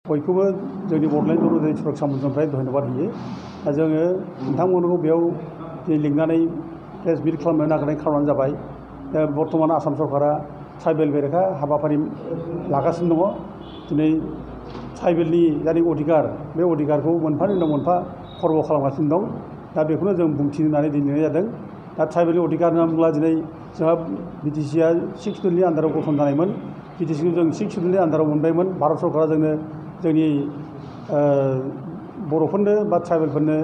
बयखौबो जोंनि बड'लेण्ड अरुणाचल सुरक्षा मन्चनिफ्राय धन्यबाद होयो। जोङो नोंथांमोनखौ बेयाव लिंनानै प्रेस मिट खालामनो नागिरनाय खार'नानो जाबाय बर्तमान आसाम सरकारा ट्राइबेल बेरेखा हाबाफारि लागासिनो दङ। दिनै ट्राइबेलनि जाय अधिकार बे अधिकारखौ मोनफानि उनाव मोनफा खर्ब खालामगासिनो दं। दा बेखौनो जों बुंथिनो होननानै दिनै जादों। दा ट्राइबेलनि अधिकार होनना बुङोब्ला दिनै जोंहा बिटिसिआ 6 सिडुलनि आन्दाराव गठन जानायमोन। बिटिसिखौ जों 6 सिडुलनि आन्दाराव मोनबायमोन। भारत सरकारा जोंनि बर'फोरनो बा ट्राइबेलफोरनो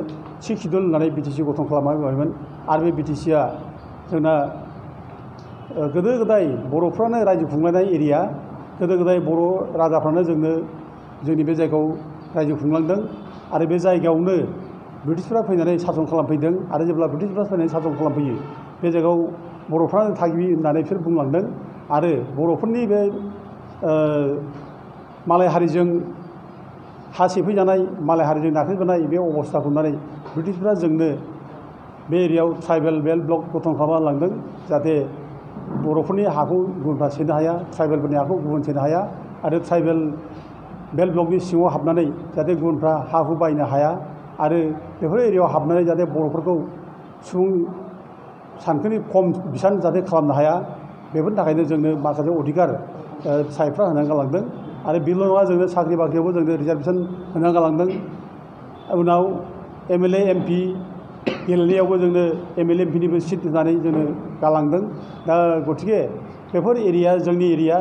6 सिडुल होननानै बिटिसि गठन खालामबायमोन। आरो बे बिटिसिआ जोंना गोदो गोदाय बर'फ्रानो रायजो खुंलायनाय एरिया। गोदो गोदाय बर' राजाफ्रानो जोंनि बे जायगायाव रायजो खुंलांदों। आरो बे जायगायावनो ब्रिटिशफ्रा फैनानै सासन खालामफैदों। आरो जेब्ला ब्रिटिशफ्रा फैनानै सासन खालामफैयो बे जायगायाव बर'फ्रानो थागिबि होननानै बिसोर बुंलांदों। आरो बर'फोरनि बे मालाय हारिजों हा सेफैजानाय, मालाय हारिजों नाख्रेबजानाय बे अबस्थाखौ नुनानै ब्रिटिशफ्रा जोंनो बे एरियायाव ट्राइबेल बेल्ट ब्लक गठन खालामना लांदों। जाहाथे बर'फोरनि हाखौ गुबुनफ्रा सेनो हाया, ट्राइबेलफोरनि हाखौ गुबुन सेनो हाया। आरो ट्राइबेल बेल्ट ब्लकनि सिङाव हाबनानै जाहाथे गुबुनफ्रा हा हु बायनो हाया। आरो बेफोर एरियायाव हाबनानै जाहाथे बर'फोरखौ सुबुं सानखोनि खम बिसान जाहाथे खालामनो हाया। बेफोरनि थाखायनो जोंनो माखासे अधिकार ट्राइबफ्रा होनानै गालांदों। आरो बेल' नङा, जोंनो साख्रि बाख्रियावबो जोंनो रिजार्भेसन होनानै गालांदों। उनाव MLA MP गेलेनायावबो जोंनो MLA MPनिबो सिट होनानै जोंनो गालांदों। दा गतिके बेफोर एरिया जोंनि एरिया।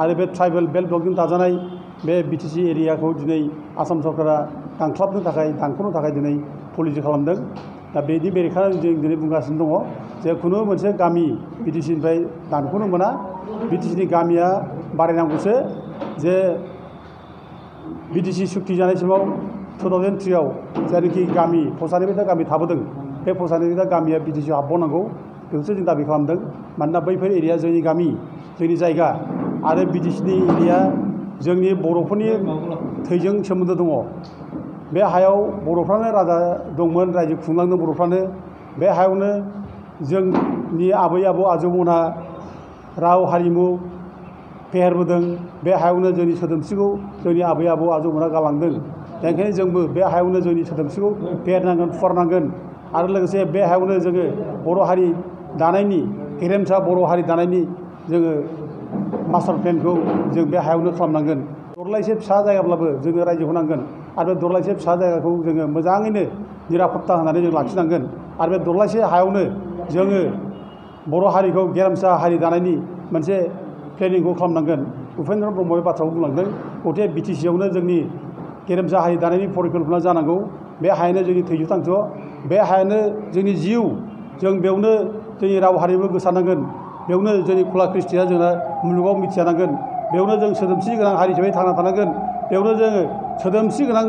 आरो बे ट्राइबेल बेल्ट ब्लकजों दाजानाय बे बिटिसि एरियाखौ दिनै आसाम सरकारा दानख्लाबनो थाखाय, दानख'नो थाखाय दिनै पलिसि खालामदों। दा बेनि बेरेखा जों दिनै बुंगासिनो दङ जे खुनु मोनसे गामि बिटिसिनिफ्राय दानख'नो मोना। बिटिसिनि गामिया बारायनांगौसो। जे बिटिसि सुक्ति जानाय समाव 2003आव जायनाखि गामि फसानिफ्राय गामि थाबोदों, बे फसानिफ्राय गामिया बिटिसिआव हाबबावनांगौ बेखौसो जों दाबि खालामदों। मानोना बैफोर एरिया जोंनि गामि, जोंनि जायगा। आरो बिटिसिनि एरिया जोंनि बर'फोरनि थैजों सोमोन्दो दङ। बे हायाव बर'फ्रानो राजा दंमोन, रायजो खुंलांदों बर'फ्रानो। बे हायावनो जोंनि आबै आबौ आजौमोनहा राव हारिमु फेहेरबोदों। बे हायावनो जोंनि सोदोमस्रिखौ जोंनि आबै आबौ आजौमोनहा गालांदों। बेनिखायनो जोंबो बे हायावनो जोंनि सोदोमस्रिखौ फेहेरनांगोन, फुवारनांगोन। आरो लोगोसे बे हायावनो जोङो बर' हारि दानायनि, गेरेमसा बर' हारि दानायनि जोङो मास्टार प्लेनखौ जों बे हायावनो खालामनांगोन। दरलायसे फिसा जायगाब्लाबो जोङो रायजो होनांगोन। आरो बे दरलायसे फिसा जायगाखौ जोङो मोजाङैनो निरापत्ता होनानै जों लाखिनांगोन। आरो बे दरलायसे हायावनो जोङो बर' हारिखौ गेरेमसा हारि दानायनि मोनसे प्लेनिंखौ खालामनांगोन। उपेन्द्र ब्रह्म बे बाथ्राखौ बुंलांदों। गथिखे बिटिसिआवनो जोंनि गेरेमसा हारि दानायनि परिकल्पना जानांगौ। बे हायानो जोंनि थैज' थांस', बे हायानो जोंनि जिउ। जों बेयावनो जोंनि राव हारिमु गोसारनांगोन। बेयावनो जोंनि खुला कृष्टिया जोंना मुलुगाव मिथिजानांगोन। बेयावनो जों सोदोमस्रि गोनां हारि हिसाबै थांना थानांगोन। बेयावनो जोङो सोदोमस्रि गोनां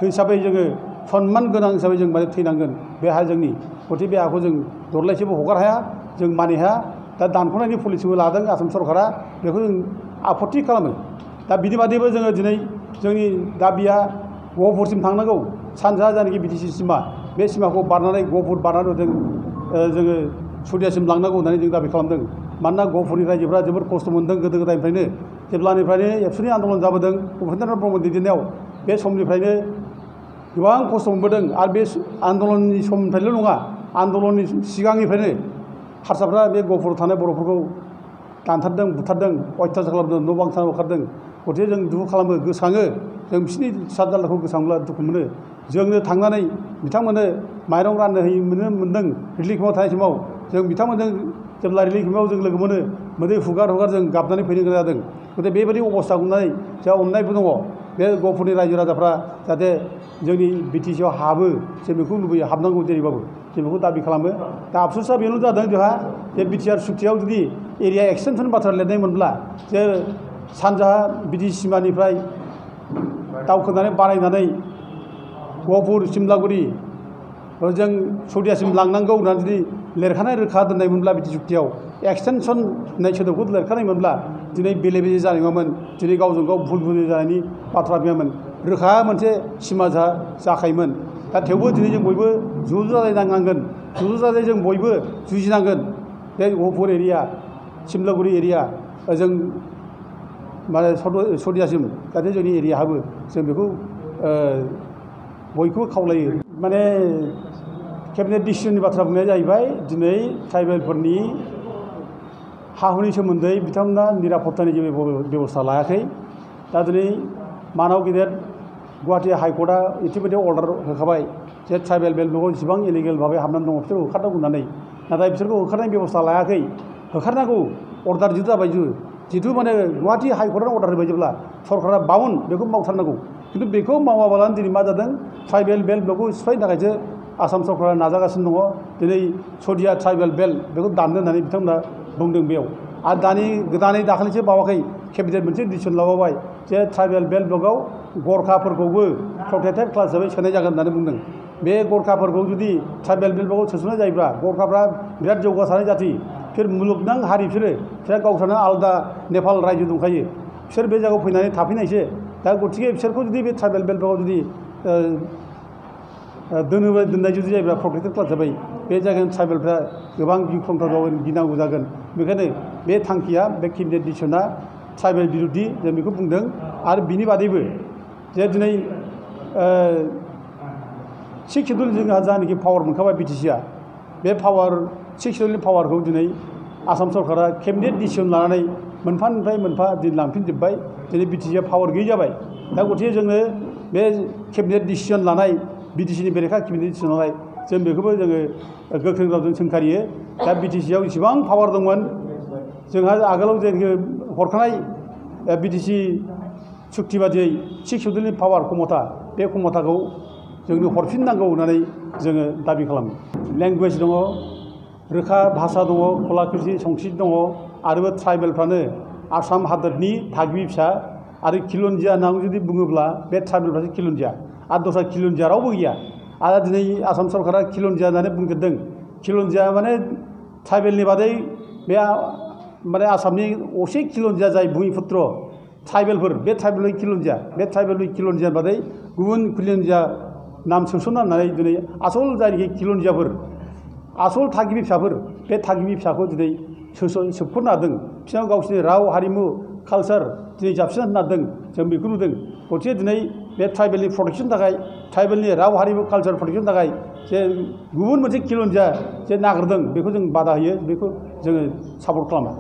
हिसाबै जोङो सनमान गोनां हिसाबै जों माने थैनांगोन। बे हाया जोंनि। गथिखे बे हाखौ जों दरलायसेबो हगार हाया, जों मानि हाया। दा दानख'नायनि पलिसिबो लादों आसाम सरकारा। बेखौ जों आपत्ति खालामो। दा बिनि बादैबो जोङो दिनै जोंनि दाबिया गहपुरसिम थांनांगौ। सानजा जायनाखि बिटिसि सिमा, बे सिमाखौ बारनानै गहपुर बारनानै जोङो सुदियासिम लांनांगौ होननानै जों दाबि खालामदों। मानोना गहपुरनि रायजोफ्रा जोबोद खस्थ' मोनदों गोदो गोदायनिफ्रायनो। जेब्लानिफ्रायनो एबसुनि आन्दलन जाबोदों उपेन्द्र ब्रह्म दैदेननायाव, बे समनिफ्रायनो गोबां खस्थ' मोनबोदों। आरो बे आन्दलननि समनिफ्रायल' नङा, आन्दलननि सिगांनिफ्रायनो हारसाफ्रा बे गहपुराव थानाय बर'फोरखौ दानथारदों, बुथारदों, अयथासार खालामदों, न' बां बुखारदों। गथिखे जों दुखु खालामो, गोसोखाङो। जों बिसोरनि साद जारलाखौ गोसोखांब्ला दुखु मोनो। जोंनो थांनानै बिथांमोननो माइरं राननो मोनदों रिलिफ केम्पआव थानाय समाव। जों बिथांमोनजों जेब्ला रिलिफ केम्पआव जों लोगो मोनो, मोदै हुगार हुगार जों गाबनानै फैनो गोनां जादों। गथिखे बेबायदि अबस्थाखौ नुनानै जोंहा अननायबो दङ। बे गहपुरनि रायजो राजाफ्रा जाहाथे जोंनि बिटिसिआव हाबो, जों बेखौ लुबैयो, हाबनांगौ जेरैबाबो जों बेखौ दाबि खालामो। दा आफसुसा बेल' जादों जोंहा जे बिटिआर सुक्तियाव जुदि एरिया एक्सटेनसन बाथ्रा लिरनाय मोनब्ला, जे सानजाहा बिटिसि सिमानिफ्राय दावखोनानै बारायनानै गहपुर, सिमलागुरि, जों सदियासिम लांनांगौ होननानै जुदि लिरखानाय रोखा दोननाय मोनब्ला बिटिसि सुक्तियाव एक्सटेनसन होननाय सोदोबखौ लिरखानाय मोनब्ला दिनै बेले बेजे जानाय नङामोन। दिनै गावजों गाव भुल बुजिलायनाय जानायनि बाथ्रा गैयामोन। रोखा मोनसे सिमा जाखायोमोन। दा थेवबो दिनै जों बयबो ज' जालायनांगोन। ज' जालाय जों बयबो जुजिनांगोन। बे गहपुर एरिया, सिमलागुरि एरिया, जों माने सदियासिम जाहाथे जोंनि एरिया हाबो जों बेखौ बयखौबो खावलायो माने केबिनेट डिसिजननि बाथ्रा बुंनाया जाहैबाय दिनै ट्राइबेलफोरनि हा हुनि सोमोन्दै बिथांमोना निरापत्तानि जेबो बेबस्था लायाखै दा दिनै मानाव गेदेर गुवाहाटी हाइकर्टआ इतिमধ্যে अर्डार होखाबाय जे ट्राइबेल बेल्टआव जेसेबां इलिगेल भाबै हाबनानै दङ बिसोरखौ होखारनांगौ होननानै नाथाय बिसोरखौ होखारनायनि बेबस्था लायाखै होखारनांगौ अर्डार जिथु जाबाय जिथु माने गुवाहाटी हाइकर्टआ अर्डार होबाय जेब्ला सरकारा बाउन बेखौ मावथारनांगौ खिन्थु बेखौ मावाबालानो दिनै मा जादों ट्राइबेल बेल्ट ब्लकखौ सिफायनो थाखायसो आसाम सरकारा नाजागासिनो दङ दिनै सदिया ट्राइबेल बेल्ट बेखौ दाननो होननानै बिथांमोना बुंदों बेयाव आरो दानि गोदानै दाखालिसो बावाखै केबिनेट मोनसे डिसिसन लाबावबाय जे ट्राइबेल बेल्ट ब्लकआव गरखाफोरखौबो प्रटेक्टेड क्लास हिसाबै सोनाय जागोन होननानै बुंदों बे गरखाफोरखौ जुदि ट्राइबेल बेल्ट ब्लकआव सोसननाय जायोब्ला गरखाफ्रा बिराद जौगासारनाय जाथि बिसोर मुलुगनां हारि बिसोर गावस्रानो आलादा नेपाल रायजो दंखायो बिसोर बे जायगायाव फैनानै थाफैनायसो दा गतिके बिसोरखौ जुदि बे ट्राइबेल बेल्ट ब्लकआव जुदि दोननाय जुदि जायोब्ला प्रटेक्टेड क्लास जाबाय बे जायगानि ट्राइबेलफ्रा गोबां गिख्रंथाव जागोन गिनांगौ जागोन बेखायनो बे थांखिया बे केबिनेट डिसिसना ट्राइबेल बिरुद्धि जों बेखौ बुंदों आरो बिनि बादैबो जे दिनै 6 शेड्युल जोंहा जानाखि पावार मोनखाबाय बिटिसिआ बे पावार 6 शेड्युलनि पावारखौ दिनै आसाम सरकारा केबिनेट डिसिसन लानानै मोनफानिफ्राय मोनफा दिनै लांफिनजोब्बाय दिनै बिटिसिआ पावार गैयै जाबाय दा गतिके जोङो बे केबिनेट डिसिसन लानाय बिटिसिनि बेरेखा केबिनेट डिसिसन लानाय जों बेखौबो जोङो गोख्रों रावजों सोंखारियो दा बिटिसिआव इसेबां पावार दंमोन जोंहा आगोलाव जेनोखि हरखानाय बिटिसि सुक्ति बादियै 6 शेड्युलनि पावार क्षमता बे क्षमताखौ जोंनो हरफिननांगौ होननानै जोङो दाबि खालामो लेंगुवेज दङ रोखा भाषा दङ कलाकृति संस्कृति दङ आरो ट्राइबेलफ्रानो आसाम हादोरनि थागिबि फिसा आरो खिलन्जिया होननानै जुदि बुङोब्ला बे ट्राइबेलफ्रासो खिलन्जिया आरो दस्रा खिलन्जिया रावबो गैया आरो दिनै आसाम सरकारा खिलन्जिया होननानै बुंगिरदों खिलन्जिया माने ट्राइबेलनि बादै बे माने आसामनि असे खिलन्जिया जाय भुमिपुत्र ट्राइबेलफोर बे ट्राइबेलनि खिलन्जिया बादै गुबुन खिलन्जिया नाम सोसनना होननानै दिनै आसल जायनाखि खिलन्जियाफोर आसल थागिबि फिसाफोर बे थागिबि फिसाखौ दिनै सोबख'नो हादों बिसोरनाव गावसोरनि राव हारिमु कालचार दिनै जाबसिनना होनो हादों जों बेखौ नुदों गतिके दिनै बे ट्राइबेलनि प्रटेक्सननि थाखाय ट्राइबेलनि राव हारिमु कालचार प्रटेक्सननि थाखाय जे गुबुन मोनसे खिलन्जिया जे नागिरदों बेखौ जों बादा होयो बेखौ जोङो सापर्ट खालामा